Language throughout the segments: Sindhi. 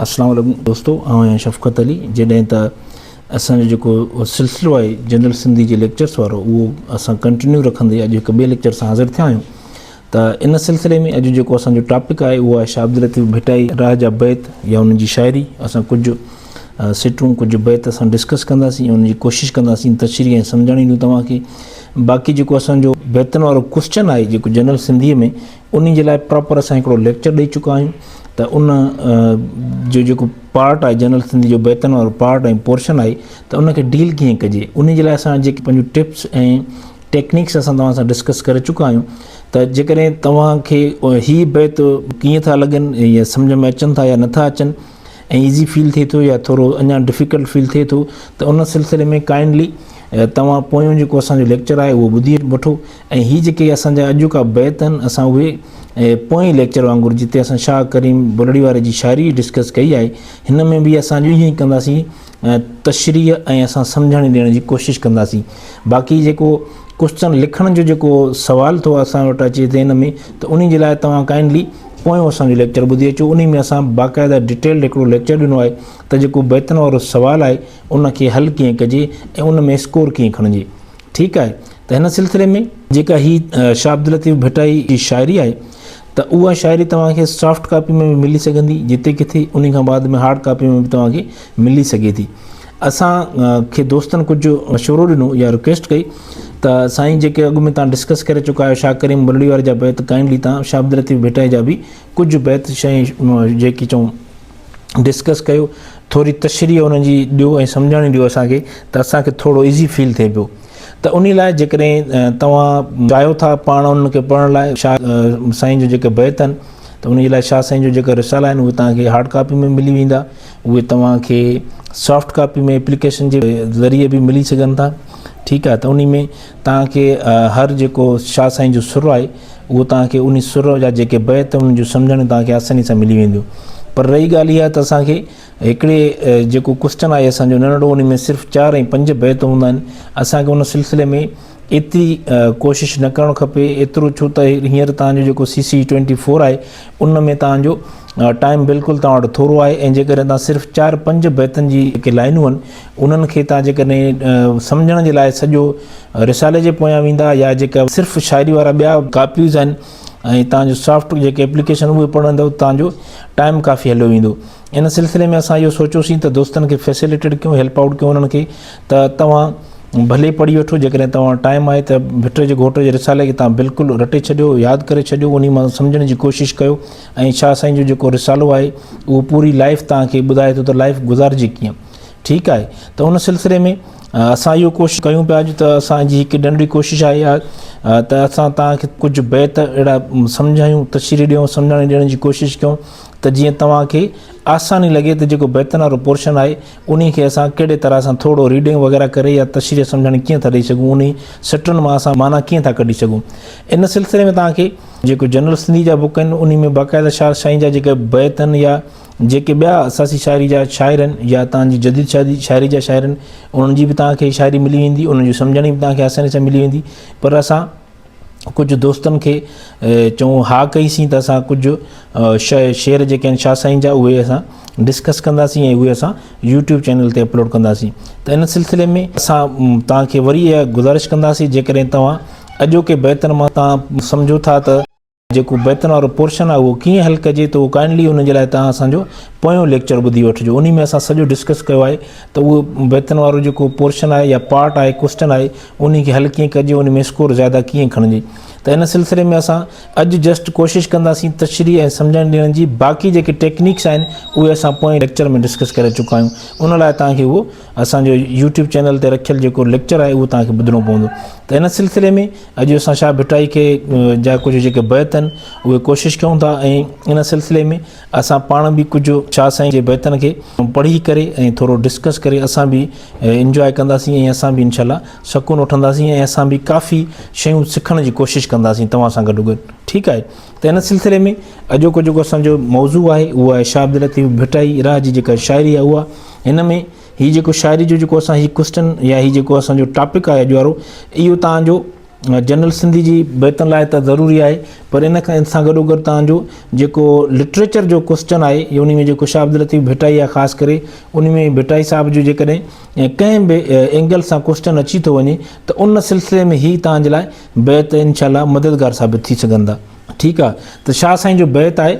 اسلام عليڪم دوستو آئون آهيان شفقت علي جڏهن ته اسان جو جيڪو سلسلو آهي جنرل سنڌي جي ليڪچرس وارو اهو اسان ڪنٽينيو رکندي اڄ هڪ ٻئي ليڪچر سان حاضر ٿيا آهيون ته ان سلسلي ۾ اڄ جيڪو اسان جو ٽاپڪ آهي اهو آهي شاهه عبداللطيف ڀٽائي راهه جا بيت يا ان جي شاعري اسان ڪجهه سٽون ڪجهه بيت اسان ڊسڪس ڪنداسين ان جي ڪوشش ڪنداسين تشريح ۽ سمجهاڻي ڏيون توهان کي باقي جيڪو اسان جو بيتن وارو ڪوشچن آهي جيڪو جنرل سنڌي ۾ انهي جي لاء پراپر اسان هڪڙو ليڪچر ڏئي چڪا آهيون ته ان جو جيڪو پارٽ آهي جنرل سنڌي جو بيتن وارو پارٽ ۽ پورشن آهي ته ان کي ڊيل ڪيئن ڪجي انهي جي لاء اسان جيڪي پنهنجون ٽپس ۽ ٽيڪنيڪس اسان توهان سان ڊسڪس ڪري چڪا آهيون ته جيڪڏهن توهان کي هي بيت ڪيئن ٿا لڳن يا سمجھ ۾ اچن ٿا يا نٿا اچن ۽ ايزي فيل ٿئي ٿو يا ٿورو اڃا ڊفيڪلٽ فيل ٿئي ٿو ته ان سلسلي ۾ ڪائنڊلي توهان پويون جيڪو اسان جو ليڪچر آهي اهو ٻڌي وٺو ۽ هي جيڪي اسان جا اڄوڪا بيت آهن اسان اهي پوئين ليڪچر وانگر جتي اسان شاهه ڪريم بلڙي واري جي شاعري ڊسڪس ڪئي آهي هن ۾ به اسان ائين ئي ڪنداسين تشريح ۽ اسان سمجهاڻي ڏيڻ جي ڪوشش ڪنداسين باقي جيڪو ڪوشچن لکڻ جو جيڪو سوال ٿو اسان وٽ اچي ذهن ۾ ته انهي جي لاء توهان ڪائنڊلي پويون اسان جو ليڪچر ٻڌي اچو انهي ۾ اسان باقاعده ڊيٽيلڊ هڪڙو ليڪچر ڏنو آهي ته جيڪو بيتن وارو سوال آهي ان کي حل ڪيئن ڪجي ۽ ان ۾ اسڪور ڪيئن کڻجي ٺيڪ آهي ته هن سلسلي ۾ جيڪا هي شاهه عبداللطيف ڀٽائي جي شاعري آهي ته اها شاعري توهان کي سافٽ ڪاپي ۾ به ملي سگهندي جتي ڪٿي انهي کان بعد ۾ هارڊ ڪاپي ۾ به توهان کي ملي سگهي ٿي اسان کي دوستن ڪجهه مشورو ڏنو يا رڪويسٽ ڪئي ته سائين جيڪي اڳ ۾ تان ڊسڪس ڪري چڪا آهيو شاهه ڪريم بلڙي واري جا بيت ڪائنڊلي تان شاهه عبداللطيف ڀٽائي جا به ڪجهه بيت شيء جيڪي چئون ڊسڪس ڪيو ٿوري تشريح انهن جي ڏيو ۽ سمجهاڻي ڏيو اسان کي ته اسان کي ٿورو ايزي فيل ٿئي پيو ته انهي لاء جيڪڏهن توهان چاهيو ٿا پاڻ انهن کي پڙهڻ لاء شاهه سائين جو جيڪي بيت آهن ته انهي لاء شاهه سائين جو جيڪا رسالا آهن اهي توهان کي هارڊ ڪاپي ۾ ملي ويندا اهي توهان کي سافٽ ڪاپي ۾ ايپليڪيشن جي ذريعي به ملي سگهن ٿا ٺيڪ آهي ته انهي ۾ توهان کي هر جيڪو شاهه سائين جو سر آهي اهو توهان کي انهي سر جا جيڪي بيت انهن جون سمجهڻيون توهان کي آساني سان ملي وينديون پر رهي ڳالهه اها ته اسان کي هڪڙي جيڪو ڪوسچن آهي اسان جو ننڍڙو انهي ۾ صرف 4 ۽ 5 بيت هوندا آهن اسان کي ان سلسلي ۾ ايتري ڪوشش نه ڪرڻ کپي ايترو ڇو ته هينئر توهان جو جيڪو سي سي 24 آهي ان ۾ توهان جو ٽائيم بلڪل توهان وٽ ٿورو آهي ۽ جيڪڏهن توهان صرف 4 5 بيتن جي جيڪي لائنون آهن انهن کي توهان جيڪڏهن سمجهڻ جي لاء سڄو رسالي جي پويان ويندا يا جيڪا صرف شاعري وارا ٻيا ڪاپيز آهن ۽ توهان جو سافٽ جيڪي ايپليڪيشن اهي پڙهندو توهان جو ٽائيم ڪافي هليو ويندو ان سلسلي ۾ اسان اهو سوچيوسين ته دوستن کي فيسليٽيڊ ڪيون هيلپ آئوٽ ڪيون انهن کي ته توهان ڀلي پڙهي وٺو جيڪڏهن توهان وٽ ٽائيم آهي ته ڀٽ جي گهوٽ جي رسالي کي توهان بلڪل رٽي ڇڏيو ياد ڪري ڇڏيو انهي مان سمجهڻ جي ڪوشش ڪيو ۽ شاهه سائين جو جيڪو رسالو آهي اهو پوري لائف توهان کي ٻڌائي ٿو ته لائف گذارجي ڪيئن ٺيڪ آهي ته ان سلسلي ۾ اسان اهو ڪوشش ڪيون پيا اڄ ته اسان جي هڪ ننڍڙي ڪوشش آهي اها ته اسان توهان کي ڪجهه بيت اهڙا سمجهايون تشريح ڏيون سمجهاڻي ڏيڻ جي ڪوشش ڪيون ته جيئن توهان کي آساني لڳي ته جيڪو بيتن وارو پورشن آهي انهي کي اسان ڪهڙي طرح سان ٿورو ريڊنگ وغيره ڪري يا تشريح سمجهاڻي ڪيئن ٿا ڏئي سگهون انهي سٽن مان اسان معنيٰ ڪيئن ٿا ڪڍي سگهون ان سلسلي ۾ توهان کي جيڪو جنرل سنڌي جا بڪ آهن انهي ۾ باقاعده شاهه سائين جا جيڪي بيت آهن يا جيڪي ٻيا اساسي شاعري جا شاعر آهن يا توهان جي جديد شاعري جا شاعر آهن انهن جي به توهان کي شاعري ملي ويندي انهن جي سمجهاڻي به توهان کي آساني سان ملي ويندي پر اسان ڪجهه دوستن کي چئون ها ڪئي سين ته اسان ڪجهه شعر جيڪي آهن شاهه سائين جا اهي اسان ڊسڪس ڪنداسين ۽ اهي اسان يوٽيوب چينل تي اپلوڊ ڪنداسين ته ان سلسلي ۾ اسان توهان کي وري اها گذارش ڪنداسين جيڪڏهن توهان اڄوڪي بيتن مان توهان سمجهو ٿا ته جيڪو بيتن وارو پورشن آهي اهو ڪيئن حل ڪجي ته اهو ڪائنڊلي ان جي لاء توهان اسان جو پويون ليڪچر ٻڌي وٺجو انهي ۾ اسان سڄو ڊسڪس ڪيو آهي ته اهو بيتن وارو جيڪو پورشن آهي يا پارٽ آهي ڪوسچن آهي انهي کي حل ڪيئن ڪجي ان ۾ اسڪور زياده ڪيئن کڻجي ته ان سلسلي ۾ اسان اڄ جسٽ ڪوشش ڪنداسين تشريح ۽ سمجهڻ ڏيڻ جي باقي جيڪي ٽيڪنيڪس آهن اهي اسان پوئين ليڪچر ۾ ڊسڪس ڪري چڪا آهيون ان لاء توهان کي اهو اسان جو يوٽيوب چينل تي رکيل جيڪو ليڪچر آهي اهو توهان کي ٻڌڻو پوندو ته ان سلسلي ۾ اڄ اسان شاهه ڀٽائي کي جا ڪجهه جيڪي بيت آهن اهي ڪوشش ڪيون ٿا ۽ ان سلسلي ۾ اسان پاڻ به ڪجهه شاهه سائين جي بيتن کي پڙهي ڪري ۽ ٿورو ڊسڪس ڪري اسان به انجواء ڪنداسين ۽ اسان به انشاء الله سڪون وٺنداسين ۽ اسان به ڪافي شيون سکڻ جي ڪوشش ڪنداسين توهان سان گڏو گڏ ٺيڪ آهي ته ان سلسلي ۾ اڄوڪو جيڪو اسان جو موضوع آهي اهو آهي شاهه عبداللطيف ڀٽائي رح جي جيڪا شاعري آهي اها هن ۾ هي جيڪو شاعري جو جيڪو اسان هي ڪوسچن يا هي جيڪو اسان جو ٽاپڪ آهي اڄ وارو اهو توهان جو جنرل سنڌي جي بيتن لاء ته ضروري آهي پر ان کان ان سان گڏو گڏ توهان جو جيڪو لٽريچر جو ڪوسچن آهي ان ۾ جيڪو شاهه عبداللطيف ڀٽائي آهي خاص ڪري ان ۾ ڀٽائي صاحب جو جيڪڏهن ڪنهن به اينگل سان ڪوسچن اچي ٿو وڃي ته ان سلسلي ۾ هي توهان جي لاء بيت انشاء الله مددگار ثابت ٿي سگهندا. ٺيڪ آهي ته شاهه سائين جو بيت آهي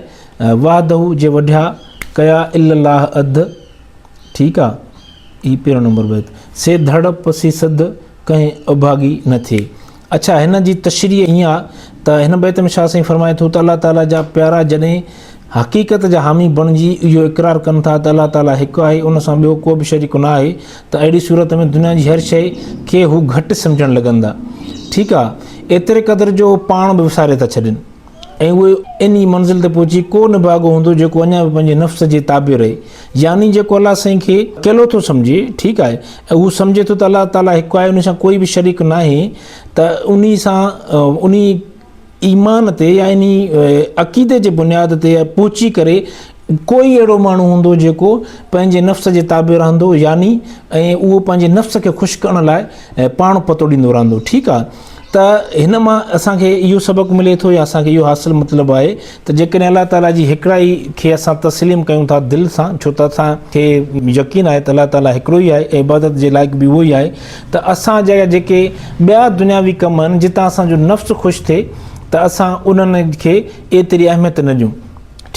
وحده جي وڍيا ڪيا الا الله اڌ ٺيڪ آ هي پهريون نمبر بيت سي ڌڙ پسي سڌ ڪنهن اڀاڳي نه ٿئي. اڇا هن جي تشريح ائين آ ته هن بيت ۾ شاهه سائين فرمائي ٿو ته الله تعاليٰ جا پيارا جڏهن حقيقت جا حامي بڻجي اهو اقرار ڪن ٿا ته الله تعاليٰ هڪ آهي ان سان ٻيو ڪو به شريڪ نه آهي ته اهڙي صورت ۾ دنيا جي هر شيء کي هو گهٽ سمجهڻ لڳندا ٺيڪ آ ايتري قدر جو پاڻ به وساري ٿا ڇڏين. ۽ اهي انهي منزل تي پهچي ڪو نڀاڳو هوندو جيڪو اڃا به پنهنجي نفس جي تابع رهي يعني جيڪو الله سائين کي اڪيلو ٿو سمجهي ٺيڪ آهي ۽ هو سمجهي ٿو ته الله تعالي هڪ آهي ان سان ڪوئي به شريڪ ناهي ته انهي سان انهي ايمان تي يا انهي عقيدي جي بنياد تي پهچي ڪري ڪوئي اهڙو ماڻهو هوندو جيڪو پنهنجي نفس جي تابع رهندو يعني ۽ اهو پنهنجي نفس کي خوش ڪرڻ لاء پاڻ پتوڙيندو رهندو ٺيڪ آهي ته هن مان اسان کي اهو سبق ملي ٿو يا اسان کي اهو حاصل مطلب آهي ته جيڪڏهن الله تعاليٰ جي هڪڙائي کي اسان تسليم ڪيون ٿا دل سان ڇو ته اسان کي يقين آهي ته الله تعاليٰ هڪڙو ئي آهي عبادت جي لائق به اهو ئي آهي ته اسان جا جيڪي ٻيا دنياوي ڪم آهن جتان اسان جو نفس خوش ٿئي ته اسان انهن کي ايتري اهميت نه ڏيون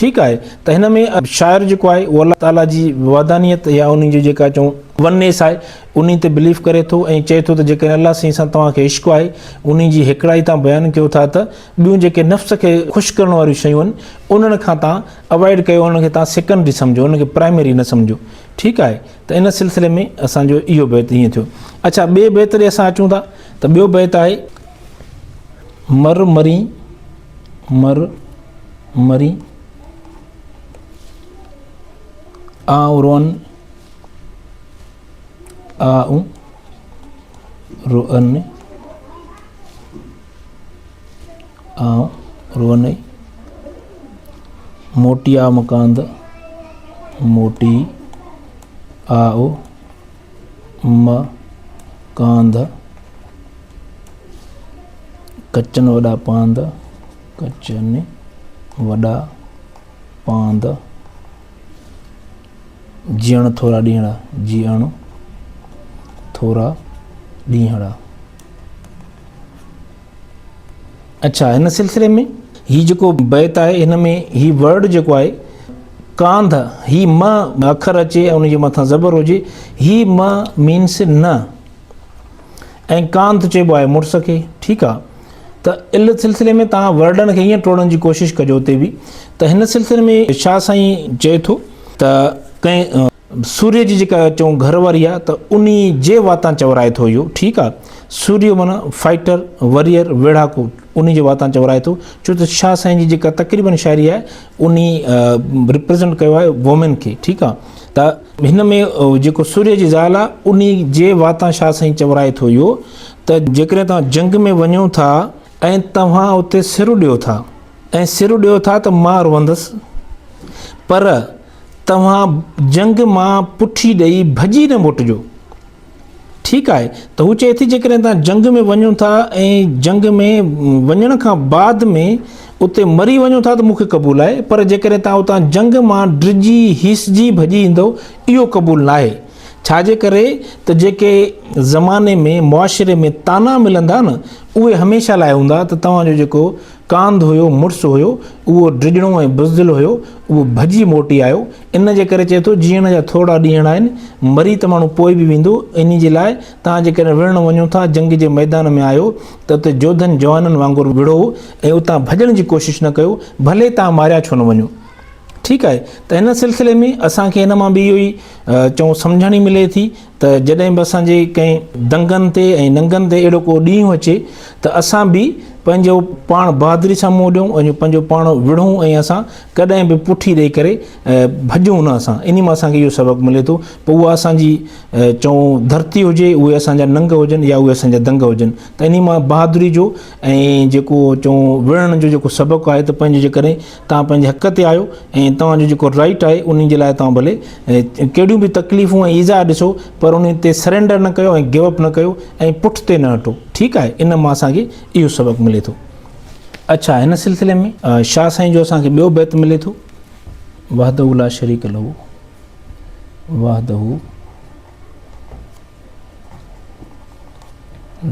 ٺيڪ آهي ته هن ۾ شاعر جيڪو آهي اهو الله تعاليٰ جي وحدانيت يا ان جي جيڪا چئون ونيس آهي انهي تي بليف ڪري ٿو ۽ چئي ٿو ته جيڪڏهن الله سائين سان توهان کي عشق آهي انهي جي هيڪڙائي تان بيان ڪيو ٿا ته ٻيون جيڪي نفس کي خوش ڪرڻ واريون شيون آهن انهن کان توهان اوائڊ ڪيو انهن کي توهان سيڪنڊري سمجهو انهن کي پرائمري نه سمجهو ٺيڪ آهي ته ان سلسلي ۾ اسان جو اهو بيت ائين ٿيو اڇا ٻئي بيت ڏي اسان اچون ٿا ته ٻيو بيت آهي مر مرين مر مرين آئون روئن آئون روئن آئون روئن موٽي آ مڪاند موٽي آء م ڪانڌ ڪچن وڏا پاند ڪچن وڏا پاند جيئڻ ٿورا ڏينهڙا، جيئڻ ٿورا ڏينهڙا. اڇا هن سلسلي ۾ هي جيڪو بيت آهي هن ۾ هي ورڊ جيڪو آهي ڪانڌ هي م اکر اچي ۽ ان جي مٿان زبر هجي هي م مينس نه ۽ ڪانڌ چئبو آهي مڙس کي ٺيڪ آ ته ان سلسلي ۾ توهان ورڊن کي ائين ٽوڙڻ جي ڪوشش ڪجو اتي به ته هن سلسلي ۾ شاهه سائين چئي ٿو ته ڪنهن سوريء جي جيڪا چئون گهر واري آ ته انهي جي واتان چورائي ٿو اهو ٺيڪ آ سوريو معنيٰ فائٽر وريئر ويڙهاڪو انهي جي واتان چورائي ٿو ڇو ته شاهه سائين جي جيڪا تقريبن شاعري آهي انهي ريپريزنٽ ڪيو آهي وومين کي ٺيڪ آ ته هن ۾ جيڪو سوريء جي زال آ انهي جي واتان شاهه سائين چورائي ٿو اهو ته جيڪڏهن توهان جنگ ۾ وڃو ٿا ۽ توهان اتي سر ڏيو ٿا ۽ سر ڏيو ٿا ته مان روئندس پر توهان جنگ مان پٺي ڏئي ڀڄي نه موٽجو. ٺيڪ آهي ته هو چئي ٿي جيڪڏهن توهان جنگ ۾ وڃو ٿا ۽ جنگ ۾ وڃڻ کان بعد ۾ اتي مري وڃو ٿا ته مون کي قبول آهي پر جيڪڏهن توهان اتان جنگ مان ڊڄي هيسجي ڀڄي ايندؤ اهو قبول ناهي ڇا جي ڪري ته جيڪي زماني ۾ معاشري ۾ طعنا ملندا نه اهي هميشه لاء هوندا ته توهان جو جيڪو ڪانڌ هيو، مڙس هيو، اهو ڊڄڻو ۽ بزدل هيو، اهو ڀڄي موٽي آيو. ان جي ڪري چئي ٿو، جيئڻ جا ٿورڙا ڏينهن آهن، مري ته ماڻهو پوء به ويندو، انهي جي لاء توهان جيڪڏهن وڙهڻ وڃو ٿا، جنگ جي ميدان ۾ آهيو ته اتي جوڌن جوانن وانگر وڙهو ۽ اتان ڀڄڻ جي ڪوشش نه ڪيو، ڀلي توهان ماريا ڇو نه وڃو. ٺيڪ آهي ته هن سلسلي ۾ اسان کي هن مان به اهو ئي چئون سمجهڻي ملي ٿي ته جڏهن به اسان جي ڪنهن دنگن تي ۽ ننگن تي اهڙو ڪو ڏينهن اچي ته اسان به پنهنجو پاڻ بهادري سان منهن ڏيون ۽ پنهنجو پاڻ وڙهون ۽ اسان ڪڏهن به پٺي ڏئي ڪري ڀڄون نه اسان انهي مان اسان کي اهو سبق ملي ٿو پوء اها اسان جي چئون ڌرتي هجي اهي اسان جا ننگ هجن يا اهي اسان جا دنگ هجن ته انهي مان بهادري جو ۽ جيڪو چئون وڙهڻ جو جيڪو سبق آهي ته پنهنجو جيڪڏهن توهان پنهنجي حق تي آهيو ۽ توهان جو جيڪو رائيٽ آهي انهي جي لاء توهان ڀلي ڪهڙيون به تڪليفون ۽ ايذاء ڏسو پر انهي تي سرينڊر نه ڪيو ۽ گيو اپ نه ڪيو ۽ پٺتي نه هٽو. ٺيڪ. ٺيڪ آهي ان مان اسان کي اهو سبق ملي ٿو. اڇا هن سلسلي ۾ شاهه سائين جو اسان کي ٻيو بيت ملي ٿو وحده لا شريڪ له وحده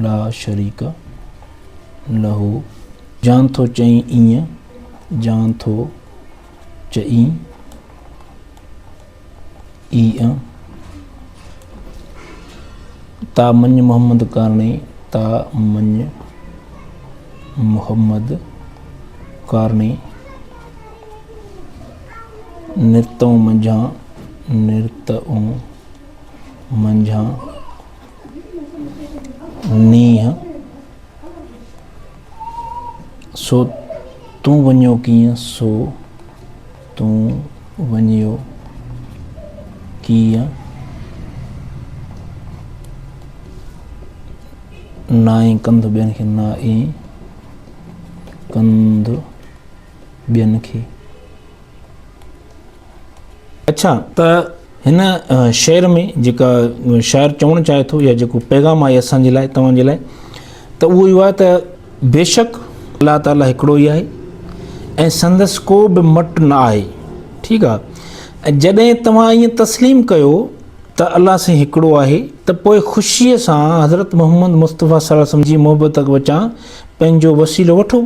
لا شريڪ له جان ٿو چئين ايئن جان ٿو چئين ايئن تا مڃ محمد ڪارڻي تا مڃ محمد ڪارڻي نرتئون منجهان نرتئون منجهان نينهن سو تون وڃيو ڪيئن سو تون وڃيو ڪيئن نائين ڪنڌ ٻين کي نائين ڪنڌ ٻين کي. اڇا ته هن شعر ۾ جيڪا شاعر چوڻ چاهي ٿو يا جيڪو پيغام آهي اسان جي لاء توهان جي لاء ته اهو اهو آهي ته بيشڪ الله تعالي هڪڙو ئي آهي ۽ سندس ڪو به مٽ نه آهي ٺيڪ آهي ۽ جڏهن توهان ائين تسليم ڪيو ته الله سائين هڪڙو آهي ته پوء خوشيء سان حضرت محمد مصطفيٰ صلي الله عليه وسلم جي محبت وچان پنهنجو وسيلو وٺو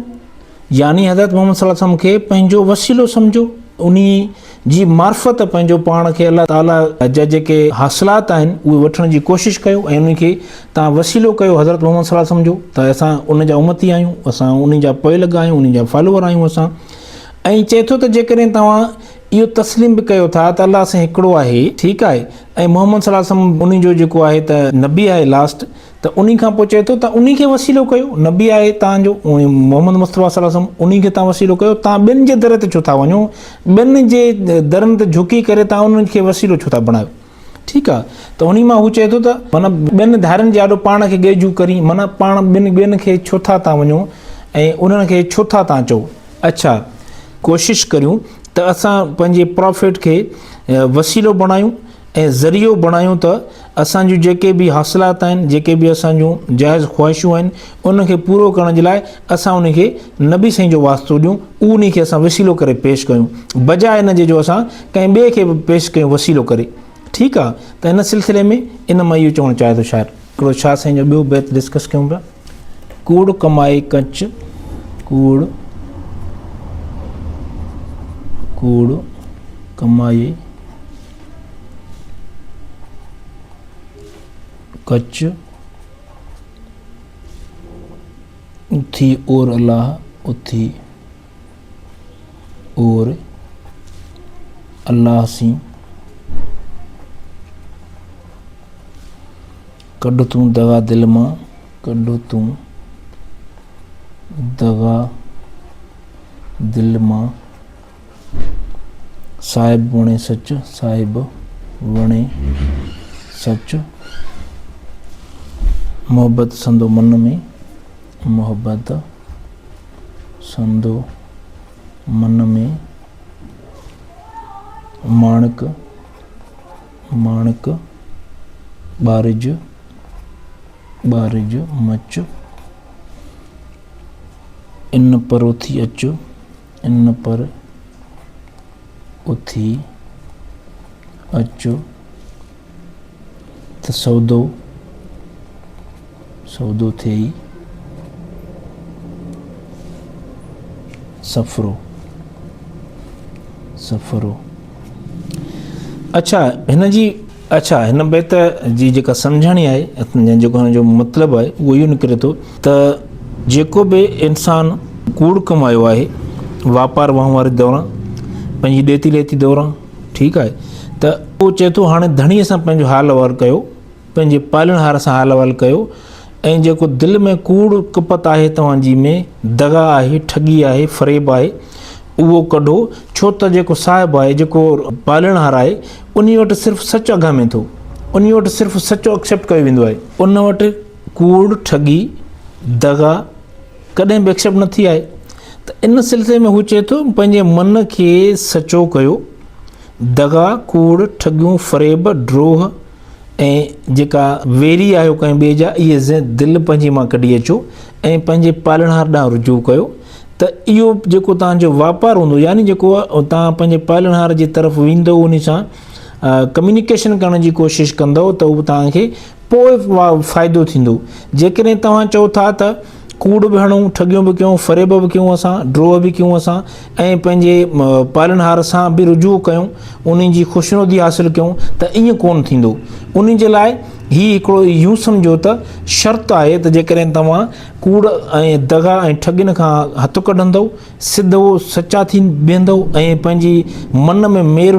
يعني حضرت محمد صلي الله عليه وسلم کي پنهنجو وسيلو سمجهو، انهي جي معرفت پنهنجو پاڻ کي الله تعالي جا جيڪي حاصلات آهن اهي وٺڻ جي ڪوشش ڪيو ۽ انهي کي توهان وسيلو ڪيو حضرت محمد صلي الله عليه وسلم جو ته اسان ان جا امتي آهيون، اسان انهي جا پوئلڳ آهيون، انهي جا فالوور آهيون اسان ۽ چئي ٿو ته جيڪڏهن توهان اهو تسليم به ڪيو ٿا ته الله سائين هڪڙو آهي ٺيڪ آهي ۽ محمد صلي الله عليه وسلم انهي جو جيڪو آهي ته نبي آهي لاسٽ ته انهي کان پوء چئي ٿو ته انهي کي وسيلو ڪيو، نبي آهي توهان جو محمد مصطفيٰ صلي الله عليه وسلم انهي کي توهان وسيلو ڪيو، توهان ٻين جي در تي ڇو ٿا وڃو، ٻين جي درن تي جهڪي ڪري توهان انهن کي وسيلو ڇو ٿا بڻايو. ٺيڪ آهي ته انهي مان هو چئي ٿو ته معنيٰ ٻين ڌارين جي آڏو پاڻ کي ڳيجهو ڪرين معنيٰ پاڻ ٻين ٻين کي ڇو ٿا توهان وڃو ۽ انهن کي ڇو ٿا توهان چئو. اڇا ڪوشش ڪريون ته اسان پنهنجي پرافيٽ کي وسيلو بڻايون ۽ ذريعو بڻايون ته اسان جون جيڪي به حاصلات آهن، جيڪي به اسان جون جائز خواهشون آهن، انهن کي پورو ڪرڻ جي لاء اسان انهي کي نبي سائين جو واسطو ڏيون، انهي کي اسان وسيلو ڪري پيش ڪيون، بجاء ان جي جو اسان ڪنهن ٻئي کي به پيش ڪيون وسيلو ڪري. ٺيڪ آ ته ان سلسلي ۾ ان مان اهو چوڻ چاهي ٿو شاعر. هڪڙو شاهه سائين جو ٻيو بيت ڊسڪس ڪيون پيا. ڪوڙ ڪمائي ڪچ، ڪوڙ ڪوڙ ڪمائي ڪچ، اٿي اور الله، اٿي اور الله سين، ڪڍ تون دغا دل مان، ڪڍ تون دغا دل مان. صاحب وڻي سچ، صاحب وڻي سچ، محبت سندو من ۾، محبت سندو من ۾، ماڻڪ ماڻڪ ٻارج ٻارج مچ، ان پر اٿي اچ. ان پر اٿي اچ ته سودو سودو ٿئي سفرو سفرو. اڇا هن جي اڇا هن بيت جي جيڪا سمجهاڻي آهي يا جيڪو هن جو مطلب آهي اهو اهو نڪري ٿو ته جيڪو به انسان ڪوڙ ڪمايو آهي واپار وهنوار دوران پنهنجي ڏيتي ليتي دوران ٺيڪ آهي ته اهو چئي ٿو هاڻي ڌڻيء سان پنهنجو حال احوال ڪيو پنهنجي پالڻهار سان حال احوال ڪيو ۽ جيڪو دل ۾ ڪوڙ ڪپت آهي توهان جي ۾ دغا آهي، ٺڳي آهي، فريب آهي، اهو ڪڍو، ڇو ته جيڪو صاحب آهي، جيڪو پالڻهار آهي، انهي وٽ صرف سچ اگهامي ٿو، انهي وٽ صرف سچ اڪسيپٽ ڪيو ويندو آهي. ان وٽ ڪوڙ، ٺڳي، دغا ڪڏهن به اڪسيپٽ نه ٿي آهي ته ان سلسلي ۾ هو چئي ٿو پنهنجي من کي سچو ڪيو، دغا، ڪوڙ، ٺڳيون، فريب، ڊروهه ۽ جيڪا ويري آهيو ڪنهن ٻئي جا اهي دل پنهنجي مان ڪڍي اچو ۽ پنهنجي پالڻهار ڏانهن رجوع ڪيو ته اهو جيڪو توهان جو واپار هوندو يعني جيڪو توهان پنهنجي پالڻهار جي طرف ويندو ان سان ڪميونيڪيشن ڪرڻ جي ڪوشش ڪندو ته اهو توهان کي پوء فائدو ٿيندو. جيڪڏهن توهان چئو ٿا ته ڪوڙ به هڻون، ٺڳيون به ڪيون، فريب به ڪيون اسان، ڊروهه به ڪيون اسان ۽ پنهنجي پالڻهار سان به رجوع ڪيون، انهي جي خوشنودي حاصل ڪيون ته ائين ڪونه ٿيندو. انهي جي لاء هي هڪڙو يون سمجهو ته شرط آهي ته جيڪڏهن توهان ڪوڙ ۽ دغا ۽ ٺڳين کان هٿ ڪڍندؤ، سڌو سچا ٿي بيهندؤ ۽ پنهنجي من ۾ مير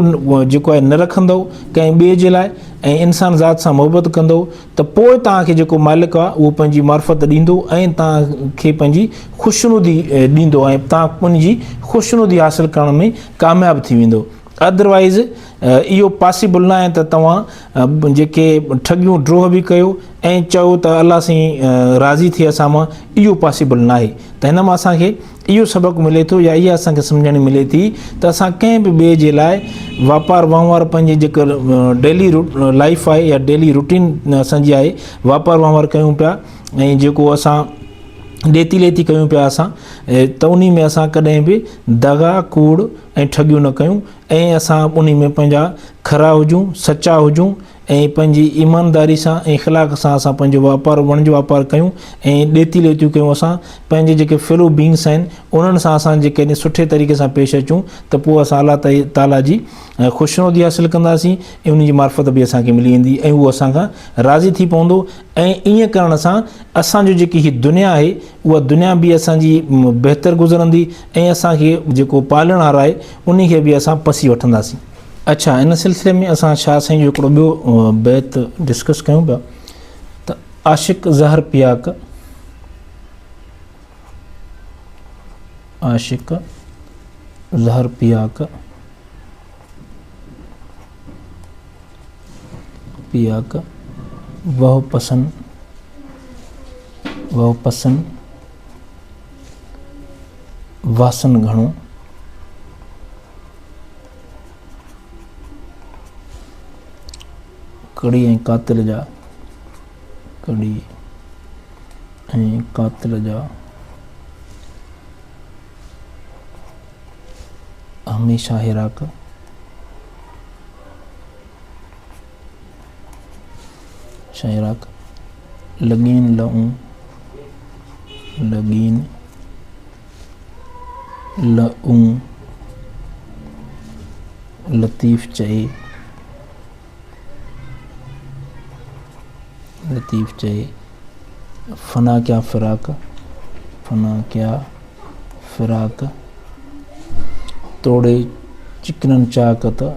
جيڪو آهي نه رکندؤ ڪنهن ٻئي جي لاء ۽ انسان ذات سان محبت ڪندؤ ته پوء توهان کي جيڪو مالڪ آهي اهو پنهنجي معرفت ڏيندو ۽ توهان کي پنهنجي خوشنودي ڏيندو ۽ توهان ان جي خوشنودي حاصل ڪرڻ ۾ ڪامياب ٿي ويندو ادروائز اهو پاسيبل نه آهي ته توهان جيڪي ٺڳيون ڊروهه به ڪيو ۽ چئو ته الله سائين راضي ٿئي اسان مان اهو پاسيبل نه آهي ته هن مان اسان کي اهو سبق ملي ٿو يا اها اسان کي سمجهڻي ملي ٿي ته اسان ڪنهن به ٻئي جي لاء واپار وهنوار پنهنجي جيڪا ڊيلي لائف آهي يا ڊيلي روٽين اسان جي آهي واپار وهنوار ڪيون پيا ۽ جيڪو اسان ڏيتي ليتي ڪيون پيا اسان ته انهي ۾ اسان ڪڏهن به دغا ڪوڙ ۽ ٺڳيون نه ڪيون ۽ اسان انهي ۾ پنهنجا کرا هجون سچا هجون ۽ پنهنجي ايمانداري سان ۽ اخلاق سان اسان پنهنجو واپار وڻج واپار ڪيون ۽ ڏيتي ليتيون ڪيون اسان پنهنجي جيڪي فيلو بينگس آهن انهن سان اسان جيڪڏهن سٺي طريقي سان پيش اچون ته پوء اسان الله تعالي جي خوشنودي حاصل ڪنداسين ۽ ان جي معرفت به اسان کي ملي ويندي ۽ هو اسان کان راضي ٿي پوندو ۽ ائين ڪرڻ سان اسان جو جيڪي هي دنيا آهي اها دنيا به اسان جي بهتر گذرندي ۽ اسان کي جيڪو پالڻهار آهي انهي کي به اسان پسي وٺنداسين. اڇا ان سلسلي ۾ اسان شاهه سائين جو هڪڙو ٻيو بيت ڊسڪس ڪيون پيا ته عاشق زهر پياڪ عاشق زهر پياڪ پياڪ وهه پسن وهه پسن واسن گهڻو ڪڙي ۽ قاتل جا ڪڙي ۽ قاتل جا هميشه هيراڪ شهيراڪ لڳين لئون لڳين لئون لطيف چئي لطيف چئي فنا ڪيا فراق فنا ڪيا فراق توڙي چڪنن چاڪ ته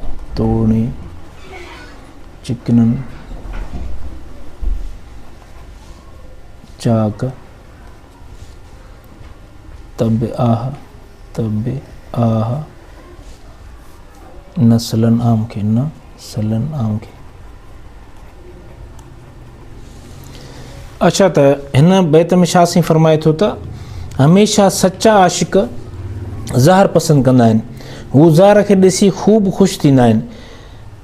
توڙي چڪنن چاڪ ته به آهه ته به آهه نه سلن عام کي نه سلن عام کي. اڇا ته هن بيت ۾ شاهه سائين فرمائي ٿو ته هميشه سچا عاشق زهر پسند ڪندا آهن هو زهر کي ڏسي خوب خوش ٿيندا آهن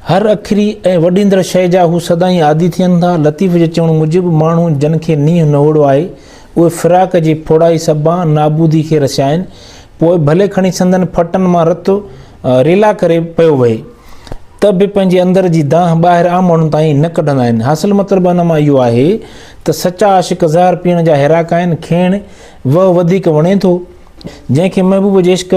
هر اکري ۽ وڍيندڙ شيء جا هو سدائين عادي ٿين ٿا. لطيف جي چوڻ موجب ماڻهو جن کي نينهن نهوڙو آهي، اهي فراق جي ڦوڙائي سببان نابودي کي رسيا آهن، پوء ڀلي کڻي سندن ڦٽن مان رت ريلا ڪري پيو وهي، ته به پنهنجي اندر جي دانهن ٻاهر عام ماڻهن تائين نه ڪڍندا آهن. حاصل مطلب ان مان اهو آهي ته سچا عاشق زهر پيئڻ جا هيراڪ آهن، کيڻ وهه وڌيڪ وڻي ٿو. جنهن کي محبوب جي عشق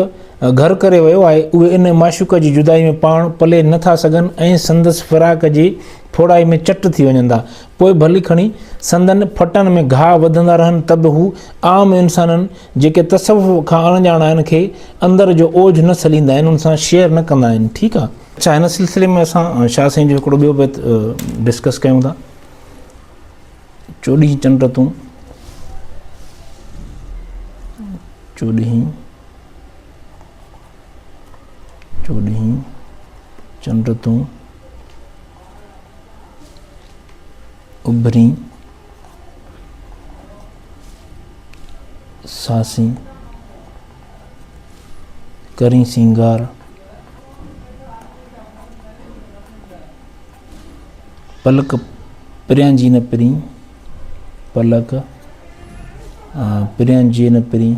گهر ڪري ويو آهي، اهي ان معشوق جي جدائي ۾ پاڻ پلي نه ٿا سگهن ۽ سندس فراق جي ڦوڙائي ۾ چٽ ٿي وڃن ٿا. پوء ڀلي کڻي سندن ڦٽن ۾ گهاء وڌندا رهن ته به هو عام انسانن، جيڪي تصوف کان اڻڄاڻ آهن، کي اندر جو اوجهه نه سليندا آهن، ان سان شيئر نه ڪندا آهن. ٺيڪ آ. اڇا هن سلسلي ۾ اسان شاهه سائين جو هڪڙو ٻيو بيت ڊسڪس ڪيون ٿا. چوڏهين چنڊ تون چوڏهين چوڏهين چنڊ تون اڀرين ساسين ڪرين سينگار. پلڪ پريان جي نه پرين، پلڪ پريان جي نه پرين،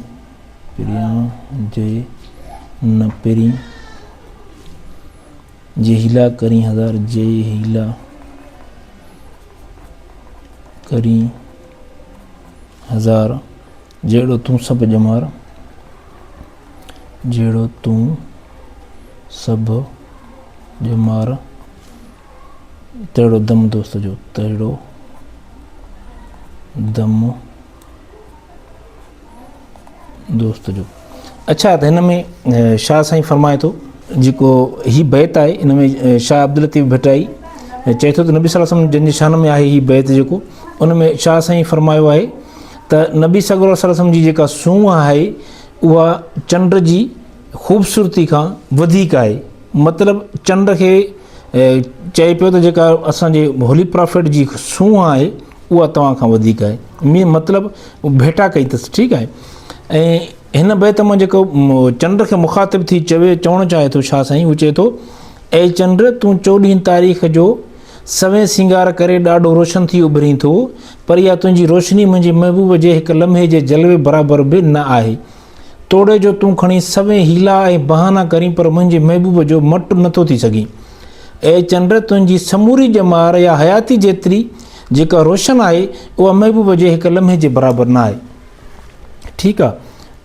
پريان جي نه پرين، جي حيلا ڪرين هزار، جي حيلا ڪرين هزار، جهڙو تون سڀ ڄمار، جهڙو تون سڀ ڄمار، تهڙو دم دوست جو، تهڙو دم دوست جو. اڇا ته هن ۾ شاهه سائين فرمائي ٿو جيڪو هي بيت آهي ان ۾ شاهه عبداللطيف ڀٽائي چئي ٿو ته نبي صلي الله عليه وسلم جن جي شان ۾ آهي هي بيت جيڪو ان ۾ شاهه سائين فرمايو آهي ته نبي سڳورو صلي الله عليه وسلم جي جيڪا سونهن آهي اها چنڊ جي خوبصورتي کان وڌيڪ آهي. مطلب چنڊ کي چئي پيو ته جيڪا اسان جي هولي پرافيٽ جي سونهن آهي اها توهان کان وڌيڪ آهي. مين مطلب ڀيٽا ڪئي اٿس ٺيڪ آهي. ۽ هن بيت مان جيڪو چنڊ کي مخاطب ٿي چوي چوڻ چاهي ٿو شاهه سائين اهو چئي ٿو اي چنڊ تون چوڏهين تاريخ جو سوين سينگار ڪري ڏاڍو روشن ٿي اڀرين ٿو پر اها تنهنجي روشني منهنجي محبوب جي هڪ لمحي جي جلوي برابر به نه آهي. توڙي جو تون کڻي سوين حيلا ۽ بهانا ڪرين پر منهنجي محبوب جو مٽ نه ٿو ٿي سگهين. اي چنڊ! تنهنجي سموري ڄمار يا حياتي جيتري جيڪا روشن آهي اها محبوب جي هڪ لمحي جي برابر نه آهي. ٺيڪ آ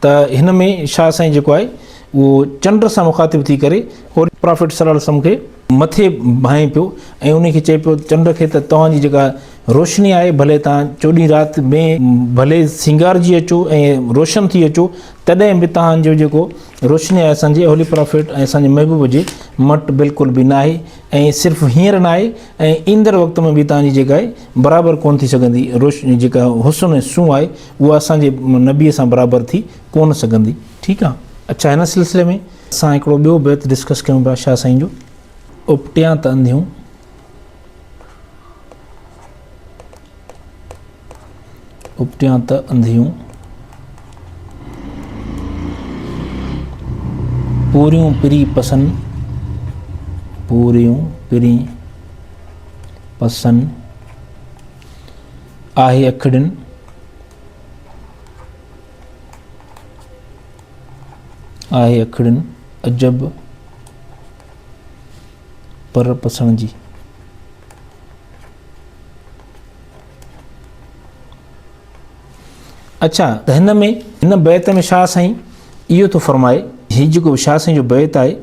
ته هن ۾ شاهه سائين جيڪو آهي اهو چنڊ سان مخاطب ٿي ڪري هولي پرافيٽ صلي الله عليه وسلم کي مٿي ڀانئي پيو ۽ ان کي چئي پيو چنڊ کي ته توهان جي جيڪا روشني آهي ڀلي توهان چوڏهين رات ۾ ڀلي سينگارجي اچو ۽ روشن ٿي اچو تڏهن به توهان جو جيڪو روشني آهي اسان جي هولي پرافيٽ ۽ اسان جي محبوب جي مٽ بلڪل به ناهي ۽ صرف هينئر ناهي ۽ ايندڙ وقت ۾ به توهان جي جيڪا آهي برابر ڪونه ٿي سگهندي روشني جيڪا حسن ۽ سونهن آهي اها اسان جي نبي سان برابر ٿي ڪونه سگهندي ٺيڪ آهي. اڇا هن سلسلي ۾ اسان هڪڙو ٻيو بيت ڊسڪس ڪيون پيا شاهه سائين جو اپٽيان ته انڌيون اپٽيان ته انڌيون پوريون پري پسن پوريون پري پسن آهي اکڙين آهي اکڙين عجب پر پسڻ جي. اڇا ته هن ۾ هن بيت ۾ شاهه سائين اهو ٿو فرمائي هي جيڪو شاهه سائين جو بيت آهي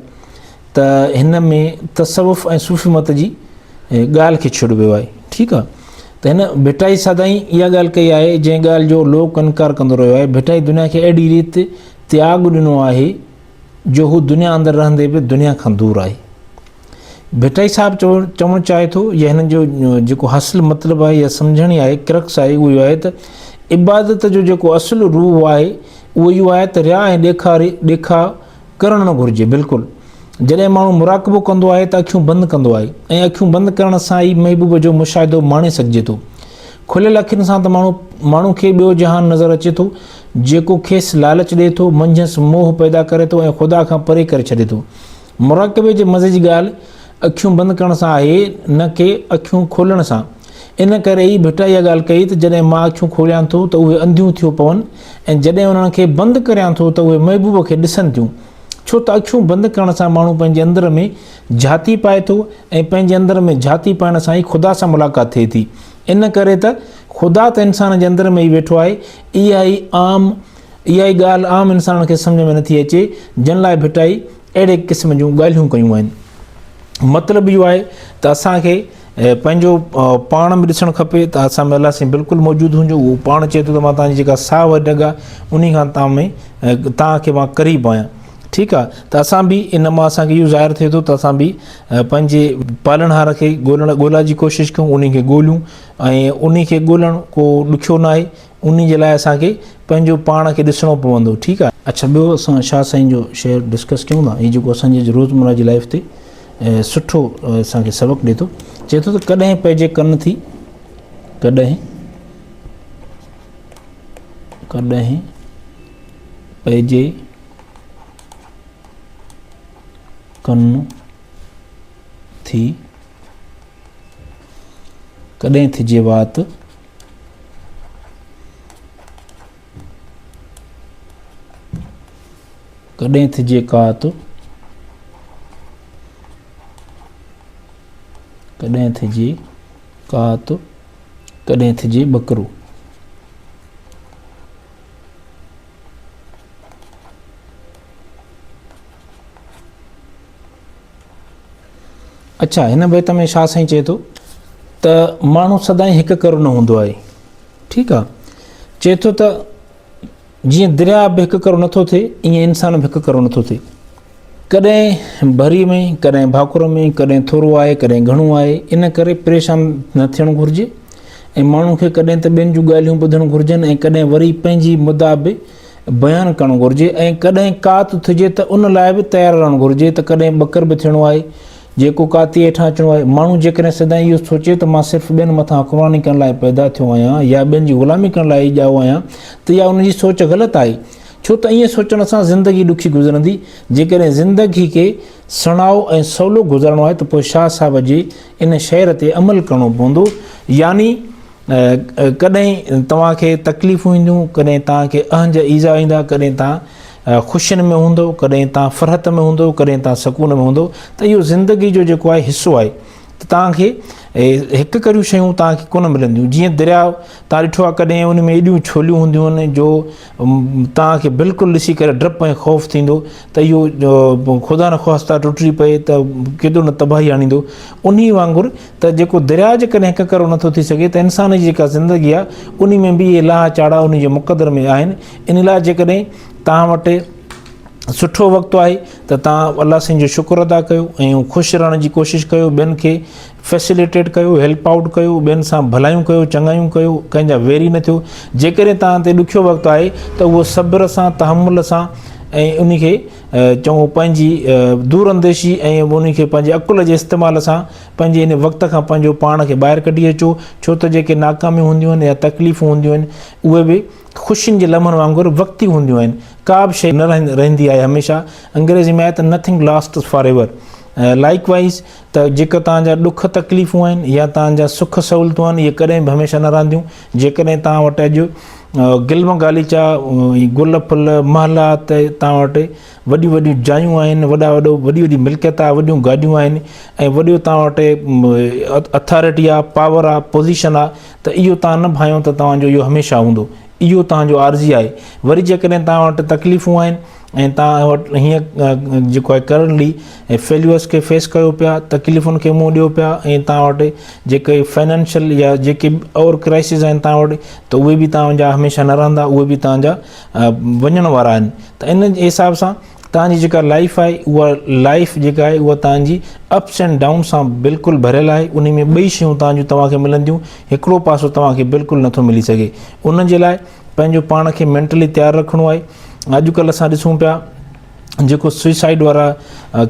ته هن ۾ تصوف ۽ صوفي مت جي ڳالهه کي ڇيڙيو ويو آهي ٺيڪ آهي ته هن ڀٽائي سدائين اها ڳالهه ڪئي آهي جنهن ڳالهه جو لوڪ انڪار ڪندو رهيو آهي ڀٽائي دنيا کي اهڙي ريت تياڳ ڏنو آهي جو هو دنيا اندر رهندي به دنيا کان دور آهي ڀٽائي صاحب چوڻ چاهي ٿو يا هن جو جيڪو حاصل مطلب آهي يا سمجهڻي آهي ڪرڪس آهي اهو اهو آهي ته عبادت جو جيڪو اصل روح آهي اهو اهو آهي ته ريا ۽ ڏيکاري ڏيکاء ڪرڻ نه گهرجي بلڪل جڏهن ماڻهو مراقبو ڪندو آهي ته اکيون بند ڪندو آهي ۽ اکيون بند ڪرڻ سان ئي محبوب جو مشاهدو ماڻي سگهجي ٿو کليل اکين سان ته ماڻهو ماڻهو کي ٻيو جهان نظر اچي ٿو جيڪو کيس لالچ ڏئي ٿو منجهس موهه پيدا ڪري ٿو ۽ خدا کان پري ڪري ڇڏي ٿو مراقبي جي مزي جي ڳالهه اکيون بند ڪرڻ سان آهي نه ڪي اکيون کولڻ سان. ان ڪري ئي ڀٽائي اها ڳالهه ڪئي ته جڏهن مان اکيون کوليان ٿو ته اهي انڌيون ٿيو پون ۽ جڏهن انهن کي بند ڪريان ٿو ته اهي محبوب کي ڏسن ٿيون. ڇو ته اکيون بند ڪرڻ سان ماڻهو پنهنجي اندر ۾ جهاتي پائي ٿو ۽ پنهنجي اندر ۾ جهاتي پائڻ سان ئي خدا سان ملاقات ٿئي ٿي. ان ڪري ته خدا ته انسان جي اندر ۾ ئي ويٺو آهي. اها ئي عام اها ئي ڳالهه عام انسانن کي سمجهه ۾ نٿي اچي جن لاء ڀٽائي اهڙي قسم جون ڳالهيون ڪيون آهن. مطلب اهو آهي ته اسان کي پنهنجو پاڻ به ڏسڻ کپي ته اسان ۾ الله سائين بلڪل موجود هجو اهو پاڻ چئي ٿو ته مان توهان جي جيڪا ساهه واري رڳ آهي انهي کان توهان ۾ توهان کي مان قريب آهيان ٺيڪ آهي ته اسان به ان مان اسان کي اهو ظاهر ٿئي ٿو ته اسان به پنهنجي پالڻهار کي ڳولڻ ڳولا جي ڪوشش ڪيون انهي کي ڳوليون ۽ انهي کي ڳولڻ ڪو ڏکيو نه آهي انهي جي لاء اسان کي پنهنجو پاڻ کي ڏسڻو پوندو ٺيڪ آ. اڇا ٻيو اسان شاهه سائين جو شعر ڊسڪس ڪيون ٿا هي جيڪو اسان جي روزمره جي لائف تي سٺو اسان کي سبق ڏي ٿو چئي ٿو ته ڪڏهن پئجي ڪن ٿي ڪڏهن ڪڏهن پئجي ڪن ٿي ڪڏهن ٿجي وات، ڪڏهن ٿجي ڪات، ڪڏهن ٿجي ڪات، ڪڏهن ٿجي ٻڪرو. اڇا هن بيت ۾ شاهه سائين چئي ٿو ته ماڻهو سدائين هڪ ڪرو نه هوندو آهي ٺيڪ آ چئي ٿو ته جيئن درياء به هڪ ڪرو نٿو ٿئي ائين انسان به هڪ ڪرو نٿو ٿئي ڪڏهن ڀري ۾ ڪڏهن ڀاڪر ۾ ڪڏهن ٿورو آهي ڪڏهن گهڻو آهي ان ڪري پريشان نه ٿيڻ گهرجي ۽ ماڻهو کي ڪڏهن ته ٻين جون ڳالهيون ٻڌڻ گهرجن ۽ ڪڏهن وري پنهنجي مدعا به بيان ڪرڻ گهرجي ۽ ڪڏهن ڪات ٿجي ته ان لاء به تيار رهڻ گهرجي ته ڪڏهن ٻڪر به ٿيڻو آهي جيڪو ڪاتي هيٺان اچڻو آهي. ماڻهو جيڪڏهن سدائين اهو سوچي ته مان صرف ٻين مٿان حڪمراني ڪرڻ لاء پيدا ٿيو آهيان يا ٻين جي غلامي ڪرڻ لاء ئي ڄائو آهيان ته اها ان جي سوچ غلط آهي. ڇو ته ائين سوچڻ سان زندگي ڏکي گذرندي. جيڪڏهن زندگي کي سڻائو ۽ سولو گذارڻو آهي ته پوء شاهه صاحب جي ان شعر تي عمل ڪرڻو پوندو يعني. ڪڏهن توهان کي تڪليفون اينديون، ڪڏهن توهان کي اهنج ايذاء ايندا، ڪڏهن توهان خوشين ۾ هوندو، ڪڏهن توهان فرحت ۾ هوندو، ڪڏهن توهان سڪون ۾ هوندو ته اهو زندگي جو جيڪو آهي حصو آهي ته توهان کي هڪ ڪريون شيون توهان کي ڪونه ملنديون جيئن درياء توهان ڏٺو آهي ڪڏهن ان ۾ ايڏيون ڇوليون هونديون آهن جو توهان کي بلڪل ڏسي ڪري ڊپ ۽ خوف ٿيندو ته اهو خدا نخواسته ٽٽي پئي ته ڪيڏو نه تباهي آڻيندو انهي وانگر ته جيڪو درياء جيڪڏهن هڪ ڪرو نٿو ٿي سگهي ته انسان جي جيڪا زندگي آهي انهي ۾ به اهي لاها چاڙها انهي جي مقدر ۾ آهن ان لاء جيڪڏهن توهان وٽ سٺو وقت آهي ته توهان الله سائين جو شڪر ادا ڪيو ۽ خوش رهڻ جي ڪوشش ڪيو ٻين کي فيسليٽيٽ ڪيو هيلپ آئوٽ ڪيو ٻين سان ڀلايون ڪيو چڱايون ڪيو ڪنهن جا ويري نه ٿيو جيڪڏهن توهان تي ڏکيو وقت آهي ته اهو صبر سان تحمل سان ۽ انهي کي چڱو پنهنجي دور انديشي ۽ انهي کي پنهنجي عقل جي استعمال سان پنهنجي ان وقت کان پنهنجو پاڻ کي ٻاهر ڪڍي اچو ڇو ته جيڪي ناڪاميون هونديون آهن يا تڪليفون هونديون آهن اهي به خوشين جي لمحن وانگر وقتي هونديون آهن ڪا به شيء نه رهندي آهي هميشه انگريزي ۾ آهي ته nothing last forever likewise ته جيڪا توهان جا ڏک تڪليفون آهن يا توهان جا سک سهولتون آهن اهي ڪڏهن به هميشه نه رهنديون جيڪڏهن توهان وٽ اڄ گلم غاليچا گل ڦل محلات توهان وٽ وڏيون وڏيون جايون آهن وڏا وڏو وڏي وڏي ملڪيت آهي وڏيون گاڏيون آهن ۽ وڏيو توهان وٽ اٿارٽي آهي پاور آهي پوزيشن آهي ته اهو توهان نه ڀانئيو ته توهان جو اهو هميشه هوندو اهو توهان جو عارضي آهي وري جيڪڏهن توهان وٽ تڪليفون آهن ۽ توهان وٽ هيئن جيڪو آهي ڪرنٽلي فيليورس کي فيس ڪيو پيا تڪليفن کي منهن ڏيو پيا ۽ توهان وٽ جيڪي فائنانشل يا جيڪي اور ڪرائسز آهن توهان وٽ ته اهي به توهان جا هميشه نه رهندا اهي به توهان جا وڃڻ وارا آهن ته ان جي حساب سان توهان جي جيڪا لائف آهي اها لائف جيڪا آهي اها توهان جي اپس اينڊ ڊائون سان بلڪل ڀريل آهي ان ۾ ٻئي شيون توهان جون توهان کي ملنديون هڪڙو پاسو توهان کي بلڪل نٿو ملي سگهي ان جي لاء پنهنجو پاڻ کي مينٽلي تيار رکڻو آهي اڄڪلهه اسان ڏسون پيا جيڪو سوئسائيڊ وارا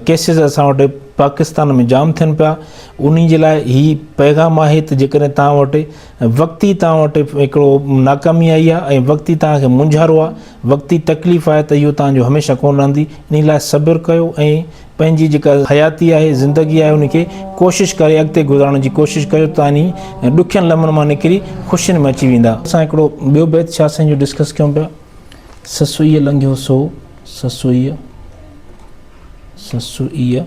ڪيسز اسان وٽ پاڪستان ۾ جام ٿين پيا انهي جي لاء هي پيغام آهي ته جيڪڏهن توهان وٽ وقتي توهان وٽ هڪڙو ناڪامي آئي آهي ۽ وقتي توهان کي مونجهارو آهي وقتي تڪليف آهي ته اهو توهان جو هميشه ڪونه رهندي انهي لاء صبر ڪيو ۽ پنهنجي جيڪا حياتي آهي زندگي آهي ان کي ڪوشش ڪري اڳتي گذارڻ جي ڪوشش ڪيو ته انهي ڏکين لمحن مان نڪري خوشين ۾ اچي ويندا. اسان هڪڙو ٻيو بيت شاهه سائين جو ڊسڪس ڪيون پيا سسئيء لنگهيو سو سسئيء سسئيء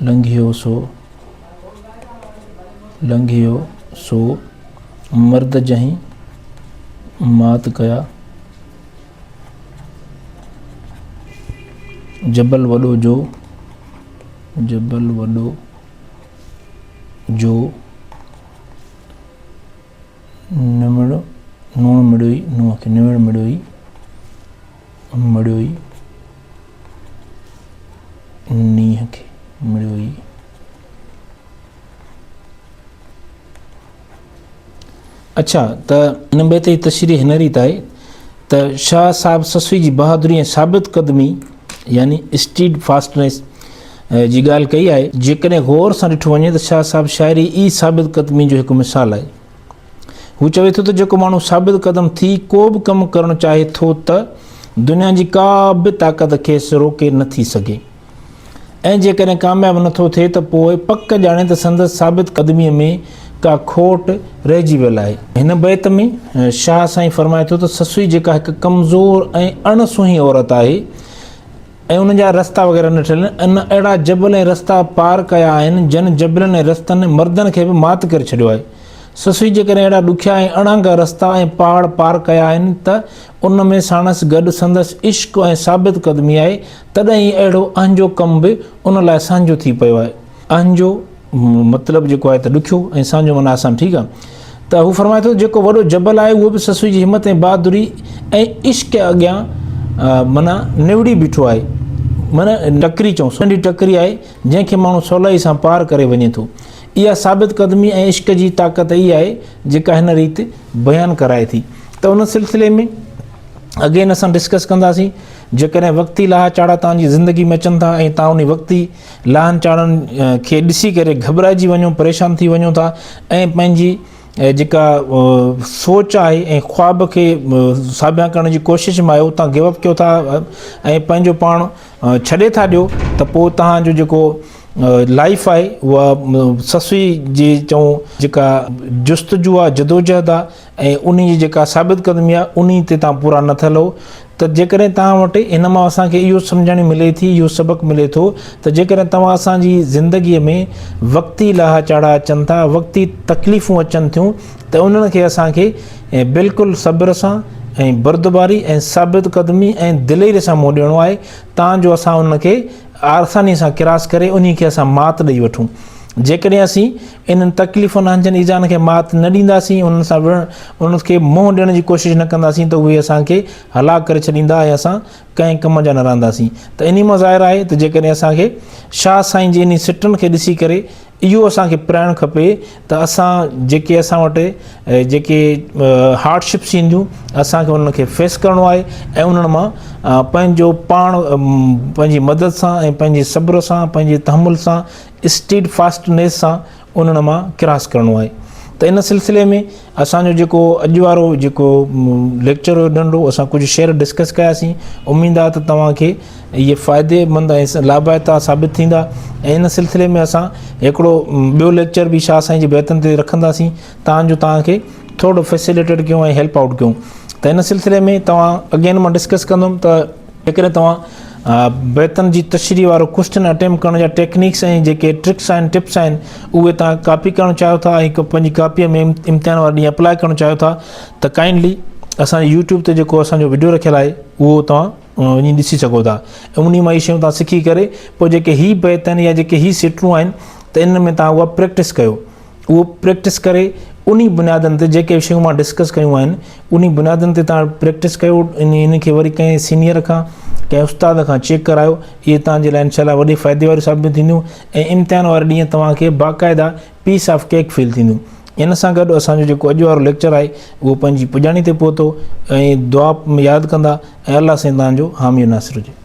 لنگهيو سو لنگهيو سو مرد جنهن مات ڪيا جبل وڏو جو جبل وڏو جو نمڙ نوڻ مڙيوئي نوح کي نوڙ مڙيوئي مڙيوئي نينهن کي مڙيوئي. اڇا ته ان بيت جي تشريح هن ريت آهي ته شاهه صاحب سسئي جي بهادري ۽ ثابت قدمي يعني اسٽيڊ فاسٽنيس جي ڳالهه ڪئي آهي. جيڪڏهن غور سان ڏٺو وڃي ته شاهه صاحب شاعري ئي ثابت قدمي جو هڪ مثال آهي. هو چوي ٿو ته جيڪو ماڻهو ثابت قدم ٿي ڪو به ڪم ڪرڻ چاهي ٿو ته دنيا جي ڪا به طاقت کيس روڪي نه ٿي سگهي. ۽ جيڪڏهن ڪامياب نٿو ٿئي ته پوء پڪ ڄاڻي ته سندس ثابت قدميء ۾ ڪا کوٽ رهجي ويل آهي. هن بيت ۾ شاهه سائين فرمائي ٿو ته سسئي جيڪا هڪ ڪمزور ۽ اڻ سونهين عورت آهي ۽ ان جا رستا وغيره نه ٺهيل آهن، ان اهڙا جبل ۽ رستا پار ڪيا آهن جن جبلن ۽ رستن مردن کي به مات ڪري ڇڏيو آهي. سسئي جيڪڏهن اهڙا ڏکيا ۽ اڻانگا رستا ۽ پهاڙ پار ڪيا آهن ته ان ۾ ساڻس گڏ سندس عشق ۽ ثابت قدمي آهي، تڏهن ئي اهڙو اهنجو ڪم به ان لاء سهنجو ٿي پيو آهي. اهنجو مطلب جيڪو آهي ته ڏکيو ۽ سهنجو معنيٰ آسان ٺيڪ آهي ته هو فرمائي ٿو جيڪو وڏو جبل آهي اهو به سسئي جي همت ۽ بهادري ۽ عشق اڳيان معنيٰ نوڙي بيٺو آهي معنيٰ ٽڪري چئون ننڍي ٽڪري آهي جنهن کي ماڻهو سولائي سان پار ڪري وڃي ٿو. اها ثابت قدمي ۽ عشق جي طاقت ئي آهي جيڪا هن ريت بيان ڪرائي ٿي ته ان سلسلي ۾ اگين اسان ڊسڪس ڪنداسين جيڪڏهن وقتي لاها چاڙها توهان جي زندگي ۾ اچن ٿا ۽ توهان انهي وقتي لاهن چاڙهن کي ڏسي ڪري گهٻرائجي وڃو پريشان ٿي وڃو ٿا ۽ پنهنجي جيڪا سوچ آهي ۽ خواب کي ساڀيان ڪرڻ جي ڪوشش ۾ آهيو تان گيو اپ ڪيو ٿا ۽ پنهنجو پاڻ ڇڏي ٿا ڏيو ته پوء توهان جو جيڪو لائف آهي اها سسئي جي چئون جيڪا جستجو آهي جدوجهد آهي ۽ انهي جي جيڪا ثابت قدمي آهي انهي تي توهان پورا نه ٿا لهو ته جيڪڏهن توهان وٽ هن مان اسان کي اهو سمجهاڻي ملي ٿي اهو سبق ملي ٿو ته جيڪڏهن توهان اسان جي زندگي ۾ وقتي لاها چاڙها اچن ٿا وقتي تڪليفون اچن ٿيون ته انهن کي اسان کي بلڪل صبر سان ۽ بردباري ۽ ثابت قدمي ۽ دليري سان منهن ڏيڻو آهي تان جو اسان انهن کي آساني سان ڪراس ڪري انهي کي اسان مات ڏئي وٺون. جيڪڏهن اسين انهن تڪليفن اهنجن ايذائن کي مات نه ڏينداسين، انهن سان وڙهڻ، انهن کي منهن ڏيڻ جي ڪوشش نه ڪنداسين ته اهي اسان کي هلاڪ ڪري ڇڏيندا ۽ اسان ڪنهن ڪم جا نه رهنداسين. ته انهي مان ظاهر آهي ته جيڪڏهن اسان کي شاهه سائين جي انهي سٽن کي ڏسي ڪري اهو اسان کي پرائڻ کپي ته اسان جيڪي اسان وٽ جيڪي هارڊ شپس اينديون اسان کي انهن کي فيس ڪرڻو آهي ۽ انهن مان پنهنجو پاڻ پنهنجي مدد سان ۽ پنهنجي صبر سان پنهنجي تحمل سان اسٽيڊ فاسٽنيس سان انهن مان ڪراس ڪرڻو آهي ته ان سلسلي ۾ اسان جو جيڪو اڄ وارو جيڪو ليڪچر هيو ننڍو اسان ڪجهه شعر ڊسڪس ڪياسين اميد آهي ته توهان کي اهي فائدي مند ۽ لاڀائتا ثابت ٿيندا ۽ ان سلسلي ۾ اسان هڪڙو ٻيو ليڪچر به شاهه سائين جي بيتن تي رکنداسين تان جو توهان کي ٿورو فيسليٽيڊ ڪيون ۽ هيلپ آئوٽ ڪيون ته ان سلسلي ۾ توهان اگين مان ڊسڪس ڪندم ته جيڪڏهن توهان بيتن جي تشريح وارو ڪوسچن اٽيمپٽ ڪرڻ جا ٽيڪنيڪس ۽ جيڪي ٽرڪس آهن ٽپس آهن اهي توهان ڪاپي ڪرڻ چاهيو ٿا ۽ پنهنجي ڪاپيء ۾ امتحان واري ڏينهن اپلاء ڪرڻ چاهيو ٿا ته ڪائنڊلي اسان جي يوٽيوب تي جيڪو اسان جو وڊيو رکيل آهي اهو توهان وڃي ڏسي سگهو ٿا ۽ انهي مان اهي شيون توهان سکي ڪري پوء جيڪي هي بيت آهن يا جيڪي هي سٽون آهن ته ان ۾ توهان اها پريڪٽس ڪيو اهو پريڪٽس ڪري انهي بنيادن تي جيڪي شيون مان ڊسڪس ڪيون آهن انهي بنيادن تي توهان پريڪٽس ڪيو انهي کي وري ڪنهن سينيئر کان ڪنهن استاد کان چيڪ ڪرايو اهي توهان جي لاء انشاء الله وڏي فائدي واريون ثابت ٿينديون ۽ امتحان واري ڏينهن توهان کي باقاعده پيس آف ڪيڪ فيل ٿينديون ان سان گڏ اسان جو جيڪو اڄ وارو ليڪچر آهي اهو پنهنجي پڄاڻي تي پهتو ۽ دعا ياد ڪندا ۽ الله سائين توهان جو حامي ناصر هجي.